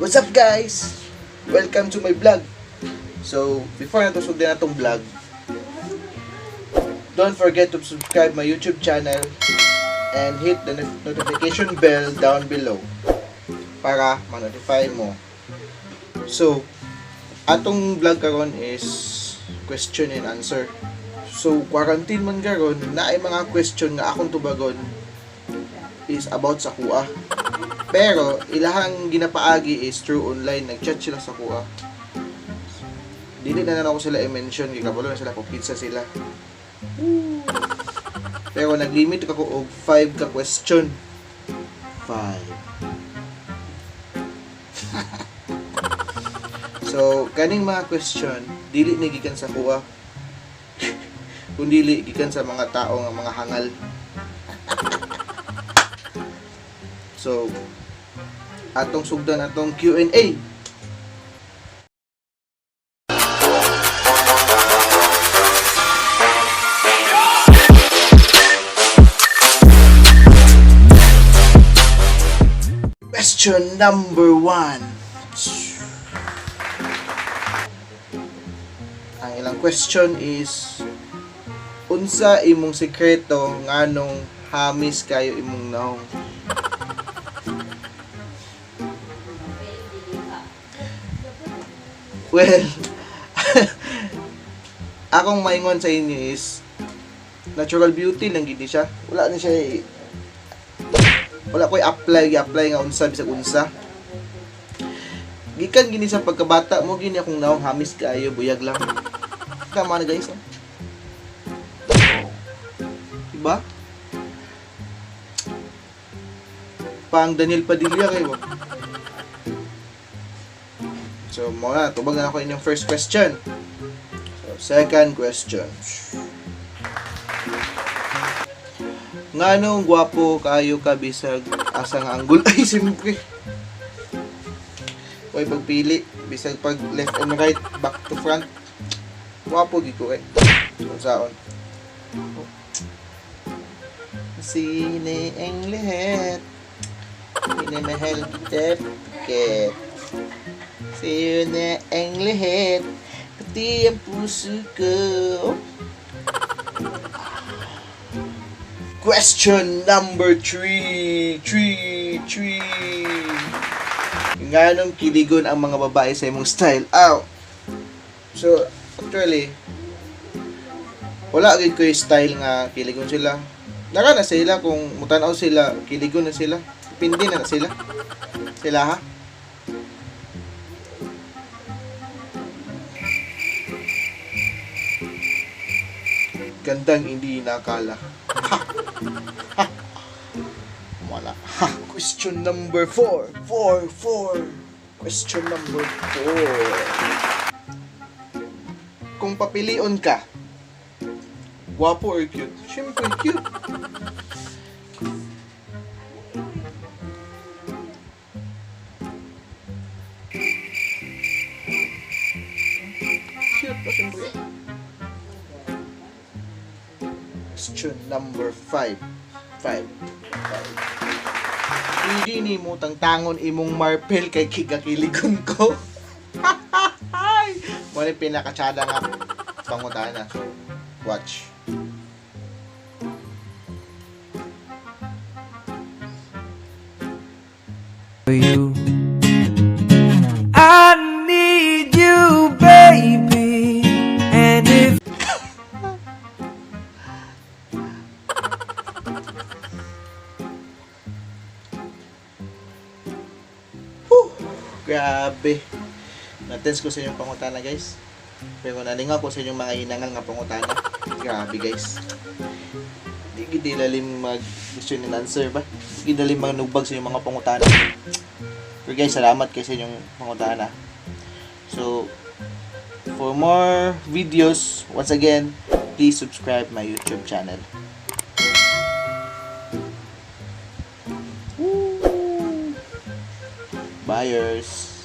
What's up, guys? Welcome to my vlog. So, before nato sugdan atong vlog, don't forget to subscribe my YouTube channel and hit the notification bell down below para ma-notify mo. So, atong vlog karon is question and answer. So, quarantine man karon, naay mga question nga akong tubagon is about sa kuha. Pero ilahang ginapaagi is through online, nag-chat sila sa kuha. Dili na lang ako sila i-mention kay kabalo na sila kung kinsa sila. Pero naglimit ako og 5 ka question. 5. So, kaning mga question dili ni gikan sa kuha, kun dili gikan sa mga tao nga mga hangal. So, atong sugdan atong Q&A. Question number 1. Ang ilang question is, unsa imong sekreto nganong hamis kayo imong naong? Well, akong maingon sa inyo is natural beauty lang gid ni siya. Wala ni siya wala ko'y apply, gi-apply nga unsa bisag unsa. Gikan gini sa pagkabata mo gini akong naong hamis kaayo, buyag lang. Tama na, guys. Oh. Diba? Pang Daniel Padilla kayo. So, mga tubag na ako inyong first question. So, second question. Nganong gwapo kayo ka bisag asa nga anggol? Ay, siyempre. Way pagpili, bisag pag left and right, back to front. Gwapo gid ko eh. So, saon? Sine englehet. Inemehel tepket. Sine englehet. Pati ang puso ko. Question number 3. 3, 3. Nganong kiligon ang mga babae sa imong style? Aw. So, actually, wala gid ko yung style nga kiligon sila. Naka na sila kung mutanaw sila, kiligon na sila. Depende na sila. Sila ha? Gandang hindi inakala. Ha! Ha! Wala. Ha! Question number 4. 4, 4. Question number 4. Kung papilion ka, gwapo or cute? Siyempre, cute. Cute pa, siyempre. Question number 5. 5. 5. Hindi ni mo tangtangon imong marpel kay kigakiligon ko. Mo ni pinakatsada nga pangutana. So, watch. You. I need you, baby. And if Whew! Grabe. Na-tense ko sa inyong pangutana, guys. Pero nalingaw ko sa inyong mga hinangal nga pangutana. Grabe, guys. Di gid lalim mag question and answer ba? Di gid lalim magnubag sa inyong mga pangutana. Pero guys, salamat kay sa inyong pangutana. So, for more videos, once again, please subscribe my YouTube channel. Woo! Buyers!